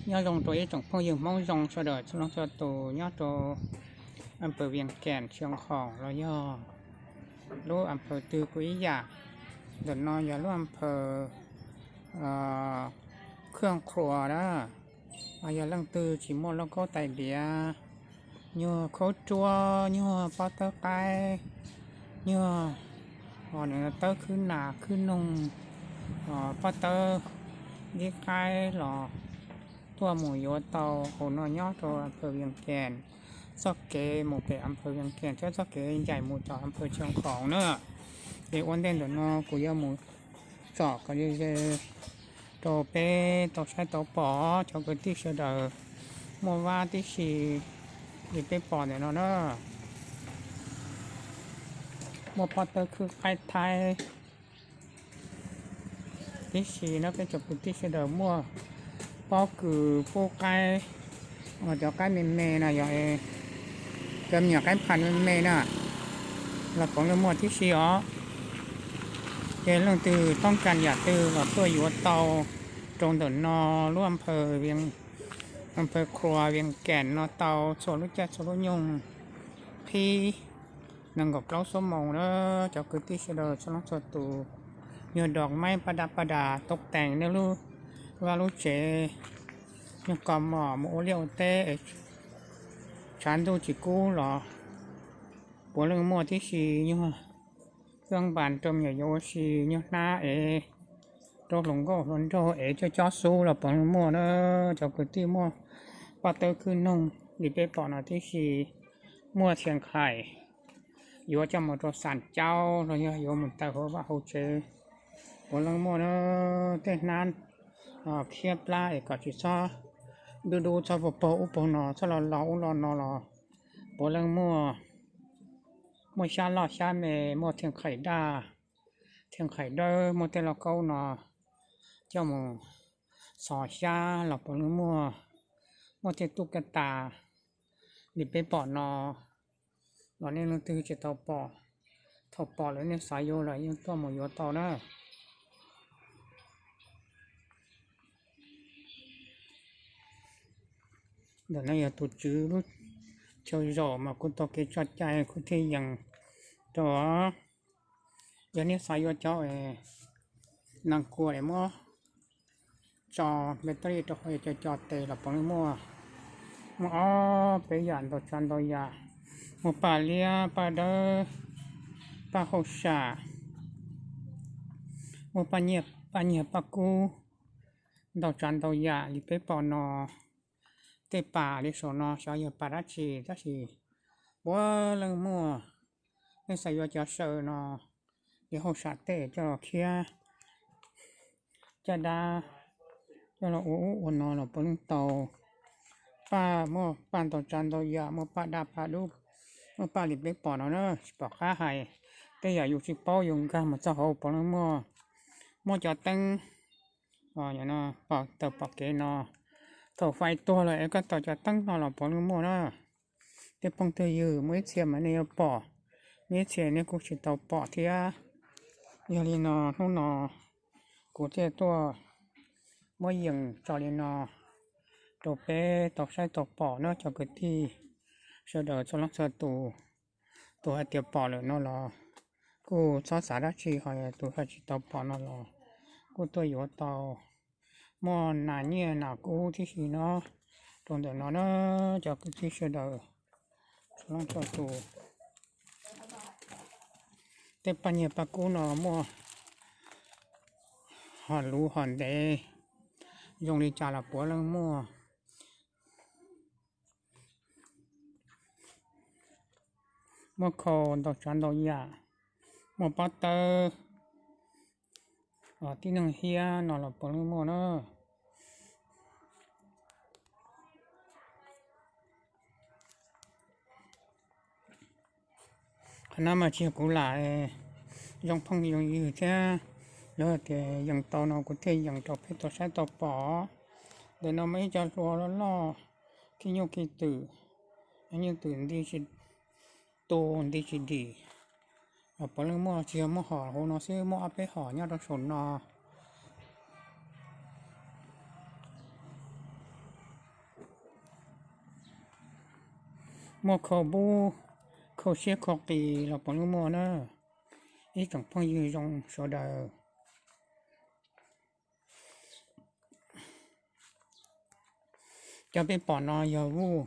Nyob zoo rau ib tsoom phooj ywg Hmoob zoo sawv daws txhua leej txhua tus nyob rau a pawg Vias Kas, Xiav Khoom los yog lub a pawg twg kuj ib yam. Ntawm no yog lub a pawg Khwj Khuas na. Yog leej twg tsis muaj lauj kaub tais diav, nyuag khaub ruab, nyuag pob tawb qaib, nyuag tawb khwb nas khwb noog, pob tawb dib qaib los tuaj mus yuav tau hauv no nyob rau a pawg Vias Kas. Txoj kev mus pem a pawg Vias Kas thiab txoj kev ncaim mus tom a pawg Xiav Khoom na. Es ua ntej ntawm no kuv yuav mus tsom kom ze ze rau peb tau saib tau pom cov kwv tij sawv daws. Muaj vab tib si li peb pom ntawm no na. Muaj pob tawb khwb qaib thaib tib si na, peb cov kwv tij sawv daws muaj pob kws pub qaib, cov qaib me me na, yog cov me nyuam qaib phas me me na, los puav leej muaj tib si os. Ces leej twg toob kas yam twg los tuaj yuav tau rau ntawm no, lub a pawg Khwj Khuas Vias Kas no tau txhua lub caij txhua lub nyoog, qhib nees nkaum plaub xuab moos na. Cov kwv tij sawv daws txhua leej txhua tus, nyuag dos maib paj daj paj das tau teem nej lub vaj lub tsev, nyuag kos mom mus ua liaj ua teb, tshav ntuj tsis kub los puav leej muaj tib si. Nyuag xab npas rau me nyuam yaus ua si, nyuag hnab es rau hluas nkauj hluas nraug es coj cob xub los puav leej muaj na. Cov kwv tij muaj pob tawb khwb noog li peb pom no tib si, muaj txhia nqhais yuav coj mus rau xam caub los yog yuav mus taws hauv vaj hauv tsev puav leej muaj na. Tej hnab khiab plab es kom tsis txhob dub dub, txhob paug paug ub paug no, txhob lo lo ub lo no los puav leej muaj. Muaj xyab loj xyab me, muaj txhia nqhais daj, txhia nqhais dawb, muaj tej lauj kaub no coj mus xov xyab los puav leej muaj. Muaj tej tuj kaj tas li peb pom no los nej leej twg tsis tau pom, thaum pom lawm nej xav yuav lawm yeej tuaj mus yuav tau na. Ntawm no yog tus tswv lub chaw zaum mas kuv tau kev tso cai kuv thiaj yees rau. Yog nej xav yuav cov nees kuas es muab tso npe toj li rau qhov yog cov co tes los puav leej muaj. Muaj ob peb yam ntau tsav ntau yam. Muaj paj liab paj dawb, paj hauj sam, muaj paj nyiag paj kub, ntau tsav ntau yam li peb pom no. Tej pas li saum no xyov yog pas dab tsi tab sis puav leej muaj. Nej xav yuav cov saw no, cov hauj sam tej coj los khiab, caj dab coj los ua ub ua no los puav leej tau. Paj muaj paj ntau tsav ntau yam, muaj paj daj paj dub, muaj paj li peb pom no na, tsis pom qab hais. Tej yam yus tsis paub yus nkag mus txog hauv puav leej muaj. Muaj cov teeb pom taws pom kev no, thaum fais tuag lawm es koj tos cov teeb no los puav leej muaj na. Tej phooj tej ywg, muaj ib txhia mas nej yuav pom, muaj ib txhia nej kuj tsis tau pom thiab. Yog li no hnub no kuv thiaj tuaj muab yees tso li no rau peb tau saib tau pom na cov kwv tij sawv daws txhua leej txhua tus. Tus hais tias pom lawm no los kuj txhob xav dab tsi, ho tus hais tsis tau pom no los kuj tuaj yuav tau. Muaj nas nyiaj nas kub tib si no rau ntawm no na cov kwv tij sawv daws txhua leej txhua tus. Tej paj nyiaj paj kub no muaj hom luv hom ntev zoo li cas los puav leej muaj. Muaj khau ntau tsav ntau yam, muaj pob tawb, tib neeg hiab no los puav leej muaj na. Qhov no mas tsis yog kuv lam zoo phooj zoo ywg thiab, lawv tias yees tau no kuv thiaj yees rau peb tau saib tau pom. Ntawm no mas ib co hlua loj loj, khib nyuj khib twm, nyuj twm nti tsis tu nti tsis dim. Puav leej muaj, tsis yog muaj hom hauv no xwb, muaj ob peb hom nyob rau saum no. Muaj khau bub, khau siab khau qis los puav leej muaj na. Ib tsoom phooj ywg zoo sawv daws. Cov peb pom no yog vuj,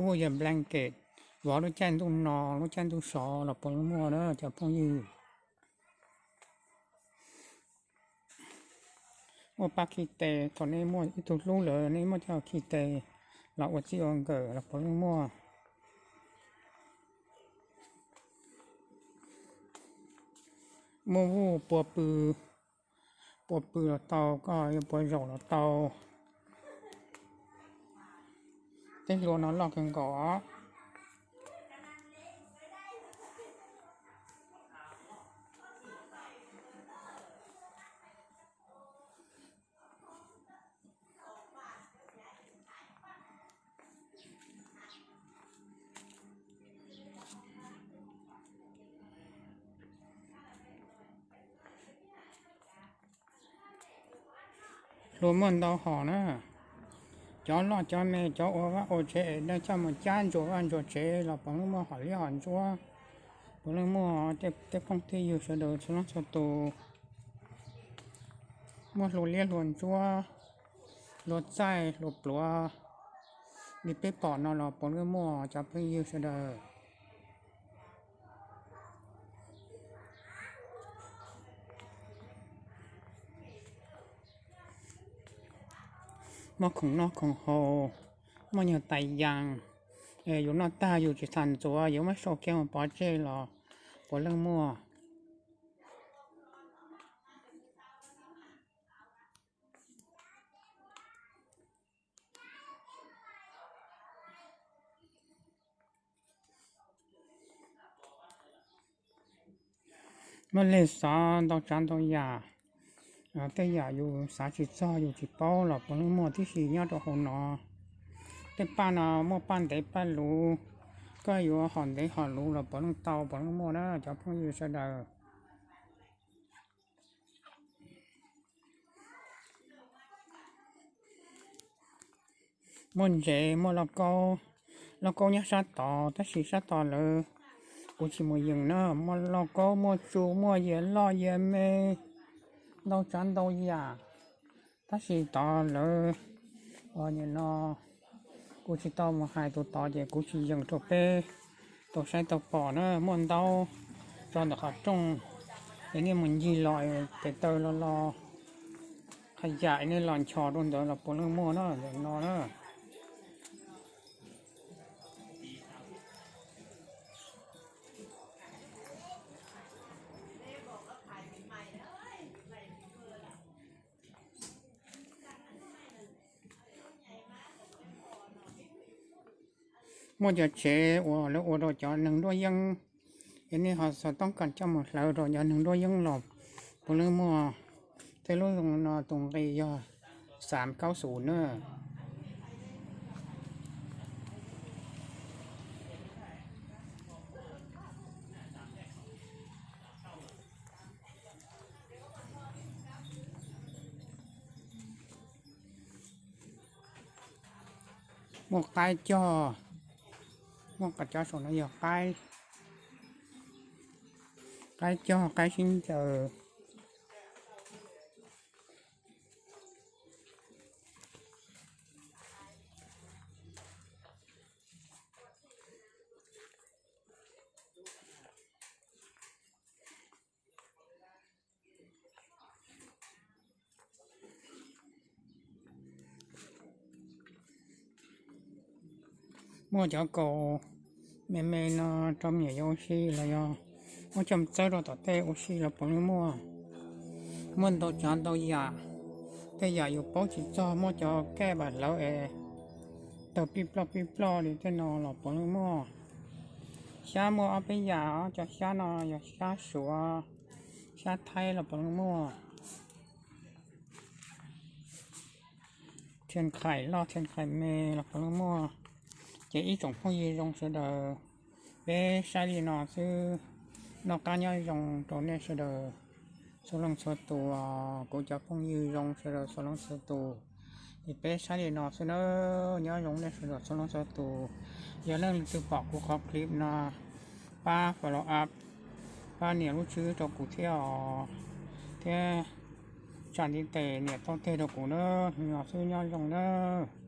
vuj yog blanket, vov lub caij ntuj no lub caij ntuj sov los puav leej muaj na cov phooj ywg. Muaj pab khi tes, thaum nej muaj ib tug hlub lawm nej muaj coj khi tes los ua txij ua nkawm los puav leej muaj. Muaj vuj pua pw, pua pw los tau, koj yuav pua zaum los tau. Tej hlua no loj kawg nkaus os. Hlua muaj ntau hom na, cov loj cov me, cov ua vaj ua tsev es nej coj mus cab ntsuas vaj ntsuas tsev los puav leej muaj, hom liab hom ntsuab puav leej muaj. Tej phooj tej ywg sawv daws txhua leej txhua tus, muaj hlua liab hlua ntsuab, hlua txaij hlua pluav li peb pom no los puav leej muaj cov phooj ywg sawv daws. Muaj khoom noj khoom haus, muaj nyuag tais yaas, yus noj tag yus tsis tas ntxuav yuav muab sau kiag mus pov tseg los puav leej muaj. Muaj leej xav ntau tsav ntau yam, tej yam yus xav tsis txog yus tsis paub los puav leej muaj tib si nyob rau hauv no. Tej paj no muaj paj ntev paj luv, koj yuav hom ntev hom luv los puav leej tau puav leej muaj na cov phooj ywg sawv daws. Muaj ntsev muaj lauj kaub, lauj kaub nyob sab tod tab sis sab tod lawv, kuv tsis mus yees na. Muaj lauj kaub muaj tsu muaj yias loj yias me, ntau tsav ntau yam, tab sis tod lawv, nim no kuv tsis tau mus hais tus tod ces kuv tsis yees rau peb tau saib tau pom na. Muaj ntau tso ntawm qhov rooj, es nej mus ncig los tes taw los los qhov yam es nej los nchos rau ntawd los puav leej muaj na ntawm no na. Muaj cov tsev uas lawv ua rau cov neeg nruab yeeb, es nej ho xav toob kas coj mus hlawv rau cov neeg nruab yeeb los puav leej muaj. Tej lub zoo no tus nqi yog xav kaub xus na. Muaj qaib cog, muaj cov saum no yog qaib, qaib cog qaib sib ncaws. Muaj cov kaus me me no rau me nyuam yaus ua si los yog muab coj txawb rau tom tej ua si los puav leej muaj. Muaj ntau tsav ntau yam, tej yam yus paub tsis txog, muaj cov kaij vam hlawv es tawg pij ploj pij ploj li tej no los puav leej muaj. Xyab muaj ob peb yam, cov xyab no yog xyab suav, xyab thaib los puav leej muaj. Thiaj khaim loj thiaj khaim me los puav leej muaj. Ces ib tsoom phooj ywg zoo sawv daws, peb saib li no xwb, noj qab nyob zoo rau nej sawv daws txhua leej txhua tus, kuv cov phooj ywg zoo sawv daws txhua leej txhua tus. Es peb saib li no xwb nawb, nyob zoo nej sawv daws txhua leej txhua tus. Yog leej twg pom kuv qhov clip no, pab follow up, pab nias lub tswb rau kuv thiab os, thiab tsam ntiv tes nias tau teg rau kuv nawb. Li no xwb, nyob zoo nawb.